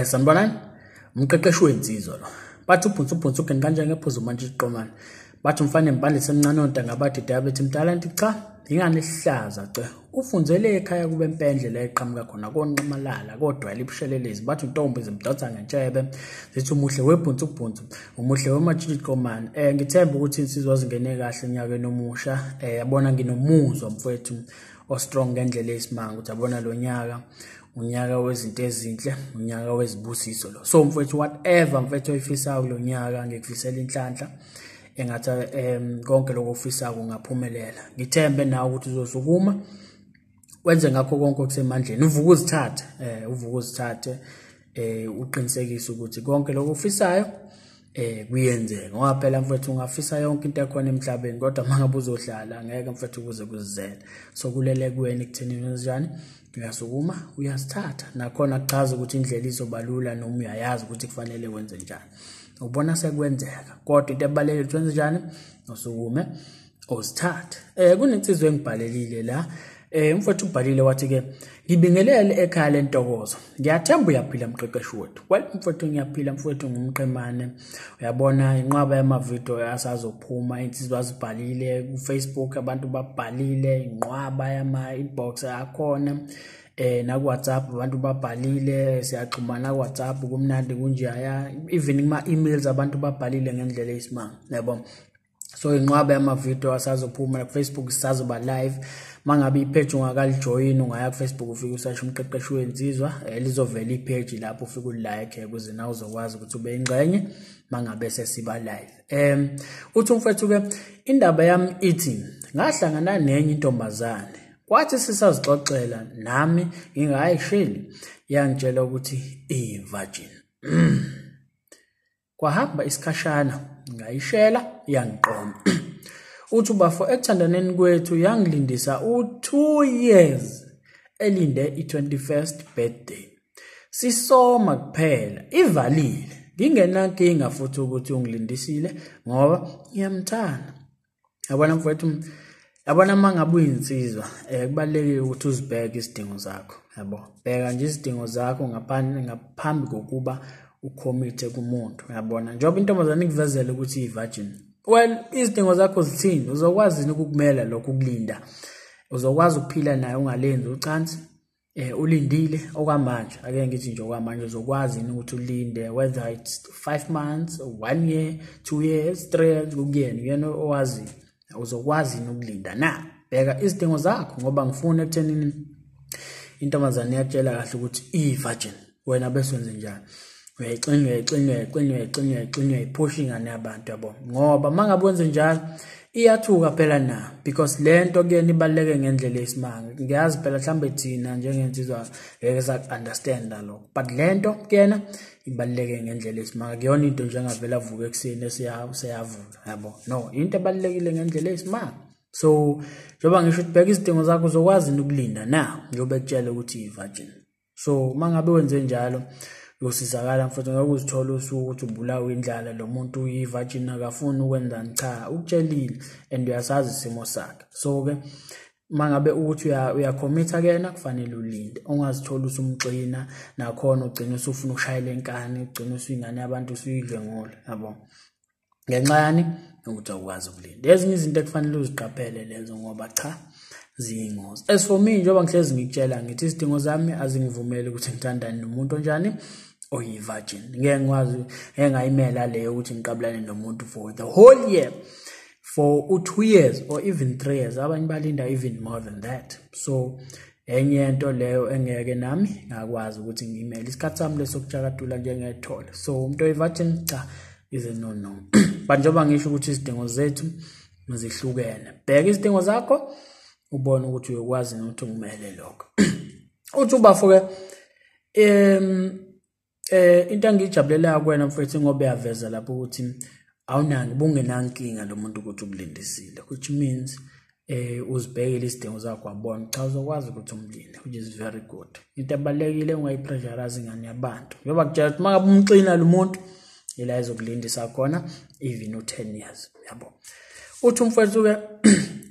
Sanibonani, umqeqeshi wensizwa lo. Bathi ubhunsu ubhunsu ugeni kanjani ngephuzu manje iqomane. Bathi umfana embandle semncane ontanga bathi diabetes mdala nti cha, ingane ihlaza ce. Ufunzele ekhaya kube impendle la eqhamuka khona konqamalala kodwa libushelelezi. Bathi intombi zimdonsa ngentshebe. Zithi umuhle webhunsu ubhunsu, umuhle wemajiji qomane. Ngithemba ukuthi insizwa zingene kahle enyakeni omusha. Yabona nginomuzwa mfowethu o-strong ngendlela eyisimanga ukuthi yabona lo nyaka unyaka wezinto ezinhle, unyaka wezibusiso lo. So mfowethu, whatever mfowethu oyifisayo kulo nyaka, ngikufisela inhlanhla engathi konke lokho ofisayo kungaphumelela. Ngithembe nawe ukuthi uzosukuma wenze ngakho konke okusemandleni, uvuke uzithathe, uvuke uzithathe, uqinisekise ukuthi konke lokho ofisayo kuyenzeka. Ngoba phela mfowethu ungafisa yonke into ekhona emhlabeni, kodwa mangabe uzohlala ngeke mfowethu kuze kuzizele. So kulele kuwena ekutheni kanjani uyasukuma uyasithatha. Nakhona kuchaza ukuthi indlela izobalula noma uyayazi ukuthi kufanele wenze njani, ubona sekwenzeka. Kodwa into ebalulekile ukuthi wenze njani, usukume uzithathe. Kunensizwa engibhalelile la. Umfowethu ubhalile wathi ke, ngibingelele ekhaya lentokozo, ngiyathemba uyaphila mqeqeshi wethu. Well mfowethu, ngiyaphila mfowethu, ngumqemane. Uyabona inqwaba yamavidiyo asazophuma, insizwa azibhalile ku-Facebook, abantu babhalile inqwaba yama-inbox akhona, na ku WhatsApp abantu babhalile, siyaxhumana ku WhatsApp, kumnandi kunjaya. Even kuma emails abantu babhalile ngendlela eyisimanga, yabo. So inqwaba yamavidiyo asazophuma ku Facebook, sisazoba live. Mangabe i-page ungakalijoyini, ungaya ku Facebook ufike usasho umqeqeshi wensizwa, lizovela i-page lapho, ufike u-like ukuze nawe uzokwazi ukuthi ube ingxenye mangabe sesiba live. Uthi umfethu ke, indaba yami ithi ngahlangana nenye intombazane, kwathi sisazixoxela nami ngingayisheli, yangitshela ukuthi iyi-virgin. Kwahamba isikhashana ngayishela, yangiqoma. Uthi ubafo, ekuthandaneni kwethu yangilindisa u-2 years, elinde i-21st birthday, sisoma kuphela ivalile, ngingenankinga futhi ukuthi ungilindisile ngoba ngiyamthanda. Yabona mfowethu, yabona uma ngabe uyinsizwa, kubalulekile ukuthi uzibheke izidingo zakho, yabo. Bheka nje izidingo zakho ngaphambi kokuba u-commit-e kumuntu, uyabona. Njengoba intombazane ikuvezele ukuthi iyi-virgin, well, izidingo zakho zithini? Uzokwazi yini ukukumela lokhu ukulinda? Uzokwazi ukuphila naye ungalenzi ucansi ulindile okwamanje? Ake ngithi nje okwamanje, uzokwazi yini ukuthi ulinde, whether it's 5 months, 1 year, 2 years, 3 years, kukuyena, uyena owaziyo. Uzokwazi yini ukulinda na? Bheka izidingo zakho, ngoba ngifuna ekuthenini intombazane iyakutshela kahle ukuthi iyi-virgin, wena bese wenze njani? Uyayixina, uyayixina, uyayixina, uyayixina, uyayixina, uyayiphusha ingane yabantu, yabo. Ngoba uma ngabe wenze njalo iyathuka phela na, because le nto kuyena ibaluleke ngendlela eyisimanga. Ngiyazi phela mhlambe thina njengensizwa ngeke saku-understand-a lokho, but le nto kuyena ibaluleke ngendlela eyisimanga. Kuyona into nje engavele avuka ekuseni seyavula, yabo. No, into ebalulekile ngendlela eyisimanga. So njengoba ngisho ukuthi bheka izidingo zakho, uzokwazi yini ukulinda na, njengoba ekutshela ukuthi iyi-virgin. So uma ngabe wenze njalo uyosizakala mfowethu, ngeke uzithole usuku ukuthi ubulawa indlala, lo muntu uyi-virgin akafuni ukwenzani. Cha, ukutshelile and uyasazi isimo sakhe. So-ke uma ngabe ukuthi uya-commit-a kuyena, kufanele ulinde, ungazitholi usumxina nakhona, ugcine usufuna ukushayela inkani, ugcine usuyingane yabantu usuyidlwengula, yabo. Ngenxa yani? Ukuthi awukwazi ukulinda. Ezinye izinto ekufanele uziqaphele lezo, ngoba cha, ziyingozi. As for me, njengoba ngihlezi ngikutshela ngithi izidingo zami azingivumeli ukuthi ngithandane nomuntu onjani, oyi-virgin. Ngeke ngikwazi, ngeke ngayimela leyo ukuthi ngiqabulane nomuntu for the whole year, for u-2 years or even 3 years. Abanye balinda even more than that. So enye into leyo engeke nami ngakwazi ukuthi ngiyimele, isikhathi sami leso kutshakadula njengethole. So umuntu oyi-virgin, cha, is a no no. But njengoba ngisho ukuthi izidingo zethu zihlukene, bheka izidingo zakho ubone ukuthi uyokwazi ukuthi ungimele lokho. Uthi ubafo-ke, into engiyijabulelayo kuwena mfowethu, ngoba uyaveza lapho ukuthi awunangi bungenankinga lo muntu ukuthi ukulindisile, which means uzibhekile izidingo zakho, wabona cha uzokwazi ukuthi umlinde, which is very good. Into ebalulekile, ungayi-pressurize ingane yabantu, njengoba kutshela ukuthi uma ngabe umxina lo muntu, ila ezokulindisa khona even u-10 years, yabo. Uthi umfowethu-ke,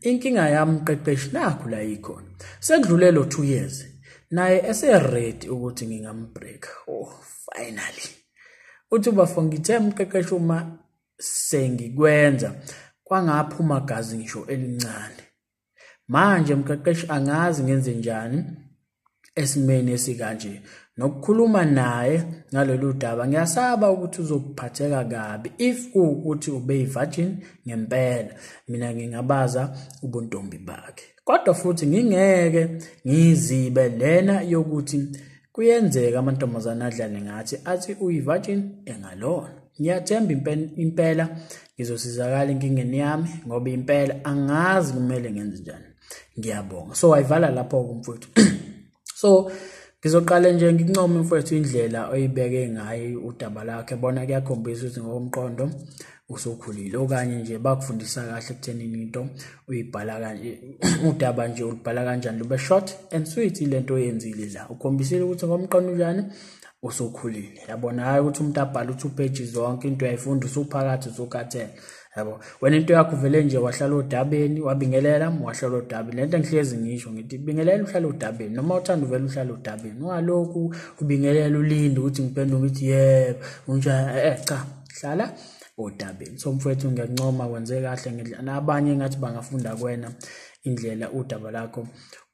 inkinga yami mqeqeshi, nakhu la ikhona, sekudlule lo 2 years. Naye ese-ready ukuthi ngingambreak. Oh, finally. Uthi ubafo ngithe mqeqeshi uma sengikwenza kwangaphuma gazi ngisho elincane. Manje mqeqeshi angazi ngenze njani esimeni esikanje. Nokukhuluma naye ngalolu daba ngiyasaba ukuthi uzophatheka kabi if kuwukuthi ubeyi-virgin ngempela. Mina ngingabaza ubuntombi bakhe. Kodwa futhi ngingeke ngizibe lena yokuthi kuyenzeka amantombazane adlale ngathi athi uyi-virgin engalona. Ngiyathemba impela ngizosizakala enkingeni yami ngoba impela angazi kumele ngenze njani. Ngiyabonga. So wayivala lapho-ke mfowethu. So ngizoqala nje ngikuncome mfowethu indlela oyibeke ngayo udaba lakhe. Bona kuyakhombisa ukuthi ngokomqondo usukhulile, okanye nje bakufundisa kahle ekuthenini into uyibhala kanje, udaba nje ulibhala kanjani lube short and sweet. Lento oyenzile la ukhombisile ukuthi ngomqondo unjani, usukhulile. Yabona, hayi ukuthi umuntu abhale u-2 pages zonke into uyayifunda usuphakathi usukhathele. Yabo, wena into yakho vele nje wahlala odabeni, wabingelela wahlala odabeni. Lento engihlezi ngisho ngithi bingelela uhlala odabeni, noma uthanda uvele uhlala odabeni, ungalokhu ubingelela ulinde ukuthi ngiphenduke ngithi yebo unjani. Cha, hlala odabeni. So mfowethu ngiyakuncoma, wenze kahle ngendlela nabanye ngathi bangafunda kuwena indlela udaba lakho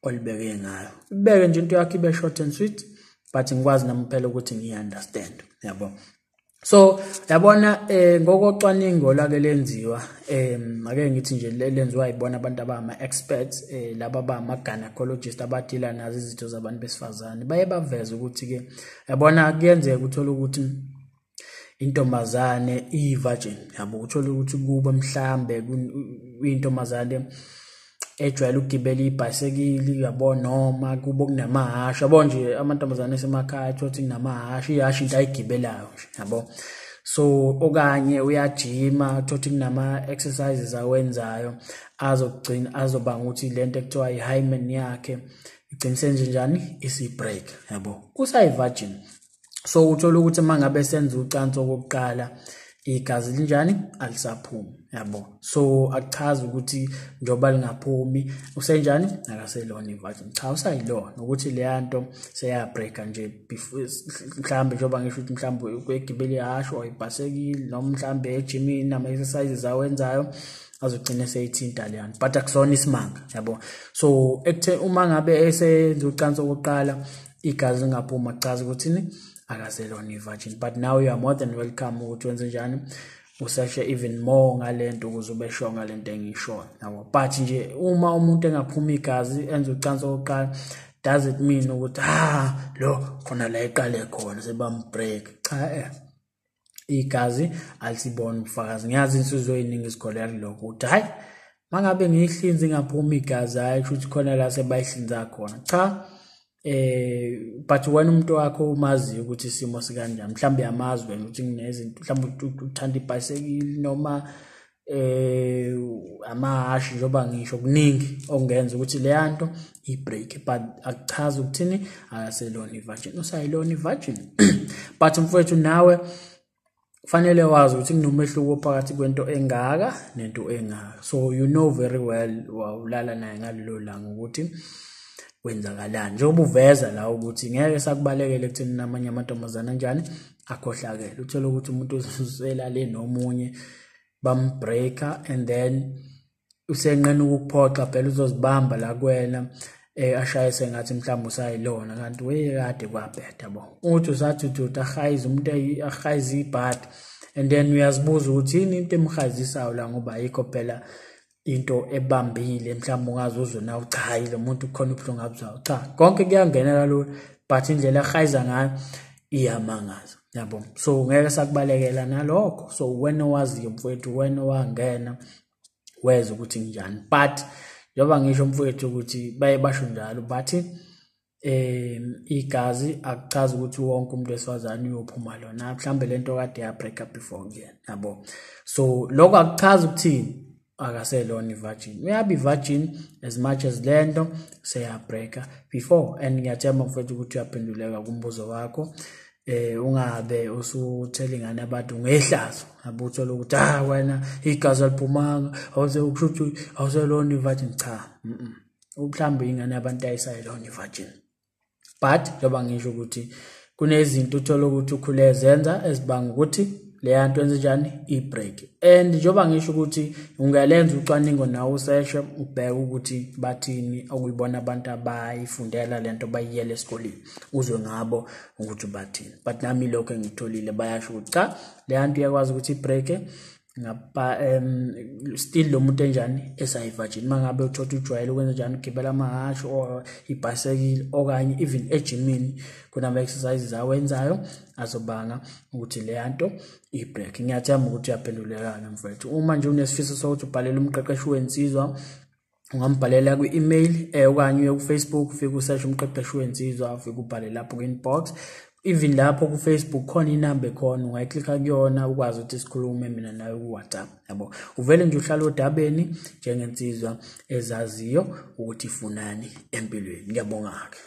olibeke ngayo. Ibeke nje into yakho ibe short and sweet, but ngikwazi nami phela ukuthi ngiyi-understand. Yabo. So yabona ngokocwaningo lake lenziwa, ake ngithi nje lenziwa yibona abantu abama-experts, laba abama-gynecologist abadila nazo izitho zabantu besifazane, baye baveza ukuthi-ke yabona kuyenzeka uthola ukuthi intombazane iyi-virgin. Yabo, uthola ukuthi kuba mhlambe intombazane ejwayele ukugibela ibhayisekili, yabo, noma kubo kunamahhashi. Yabo nje amantombazane asemakhaya athola ukuthi kunamahhashi, ihhashi into ayigibelayo nje, yabo. So okanye uyajima, uthola ukuthi kunama-exercises awenzayo azogcina azobanga ukuthi lento ekuthiwa i-hymen yakhe igcine senje njani, isi-break. Yabo, usayi-virgin. So uthola ukuthi uma ngabe senza ucansi okokuqala igazi linjani, alisaphumi. Yabo, so akuchazi ukuthi njengoba lingaphumi usenjani, akaselona i-virgin. Cha, usayilona, ukuthi leya nto seya-break-a nje mhlambe njengoba ngisho ukuthi mhlambe kwegibela ihhashi or ibhayisekili, noma mhlambe ejimini nama-exercises awenzayo azogcina eseyithinta leya nto, but akusona isimanga. Yabo, so ekuthe uma ngabe esenza ucansi okokuqala igazi lingaphumi, akuchazi ukuthini akaselona i-virgin. But now you are more than welcome ukuthi wenze njani, useshe even more ngalento ukuze ube sure ngalento engiyishoyo. Yabo, but nje uma umuntu engaphumi igazi enze ucansi okokuqala, does it mean ukuthi lo khona la eqale khona sebambreak? Cha, igazi alisibona ubufakazi. Ngiyazi insizwa eziningi zikholelwa kulokho ukuthi hayi mangabe ngiyihlinza ingaphumi igazi, hayi kusho ukuthi khona la sebayihlinza khona. Cha, but wena umuntu wakho umaziyo ukuthi isimo sikanjani, mhlawumbe uyamazi wena ukuthi kunezinto, mhlawumbe uthanda ibhayisekili noma amahhashi, njengoba ngisho kuningi okungenza ukuthi leya nto i-break, but akuchazi ukuthini akaselona i-virgin, usayilona i-virgin. But mfowethu nawe kufanele wazi ukuthi kunomehluko phakathi kwento engaka nento engaka. So you know very well wawulala naye ngalelo langa ukuthi kwenzakalani, njengoba uveza la ukuthi ngeke sakubalekele ekutheni namanye amantombazane anjani akhohlakele. Uthole ukuthi umuntu uselale nomunye bambreaker and then usenqena ukukuphoxa phela, uzozibamba la kuwena ashaye sengathi mhlawumbe usayilona, kanti wekade kwabheda. Yabo, uthi usathi uthi ahayize umuntu, ahayize ibhadi, and then uyazibuza ukuthi yini into emhayizisayo la, ngoba ayikho phela into ebambile. Mhlawumbe ungaze uzwe nawe, cha lo muntu kukhona ubuhlungu abuzwayo. Cha, konke kuyangenela lula, but indlela ahayiza ngayo iyamangaza. Yabo, so ngeke sakubalekela nalokho. So wena owaziyo mfowethu, wena owangena weza ukuthi njani. But njengoba ngisho mfowethu ukuthi baye basho njalo, bathi igazi akuchazi ukuthi wonke umuntu wesifazane uyophuma lona, mhlambe lento kade ya break up before kuyena. Yabo, so lokho akuchazi ukuthini akaselona i-virgin, uyabe i-virgin as much as lento seya-break-a before. And ngiyathemba mfowethu ukuthi uyaphenduleka kumbuzo wakho. Ungabe usuthela ingane abantu ngehlazo, yabo, uthola ukuthi wena igazi aliphumanga, awuse kusho ukuthi awuselona i-virgin. Cha, mhlawumbe ingane yabantu ayisayilona i-virgin. But njengoba ngisho ukuthi kunezinto uthola ukuthi ukhule zenza ezibanga ukuthi leya nto yenze njani, i-break. And njengoba ngisho ukuthi ungalenza ucwaningo nawe, useshe ubheke ukuthi bathini, okuyibona abantu abayifundela lento, bayiyela esikoleni, uzwe ngabo ukuthi bathini. But nami lokho engikutholile, bayasho ukuthi cha, leya nto iyakwazi ukuthi i-break ngapha still lo muntu enjani, esayi-virgin. Mangabe uthola ujwayele ukwenza njani, ugibela amahhashi or ibhayisekili okanye even ejimini, kunama-exercises awenzayo azobanga ukuthi leya nto i-break. Ngiyathemba ukuthi uyaphenduleka-ke mfowethu. Uma nje unesifiso sokuthi ubhalele umqeqeshi wensizwa, ungambhalela kwi-email okanye uye ku-Facebook, ufike useshe umqeqeshi wensizwa, ufike ubhale lapho kwi-inbox. Even lapho ku-Facebook khona inamba ekhona, ungayiklikha kuyona ukwazi ukuthi sikhulume mina nawe ku-WhatsApp, yabo. Uvele nje uhlale odabeni njengensizwa ezaziyo ukuthi ifunani empilweni. Ngiyabonga-ke.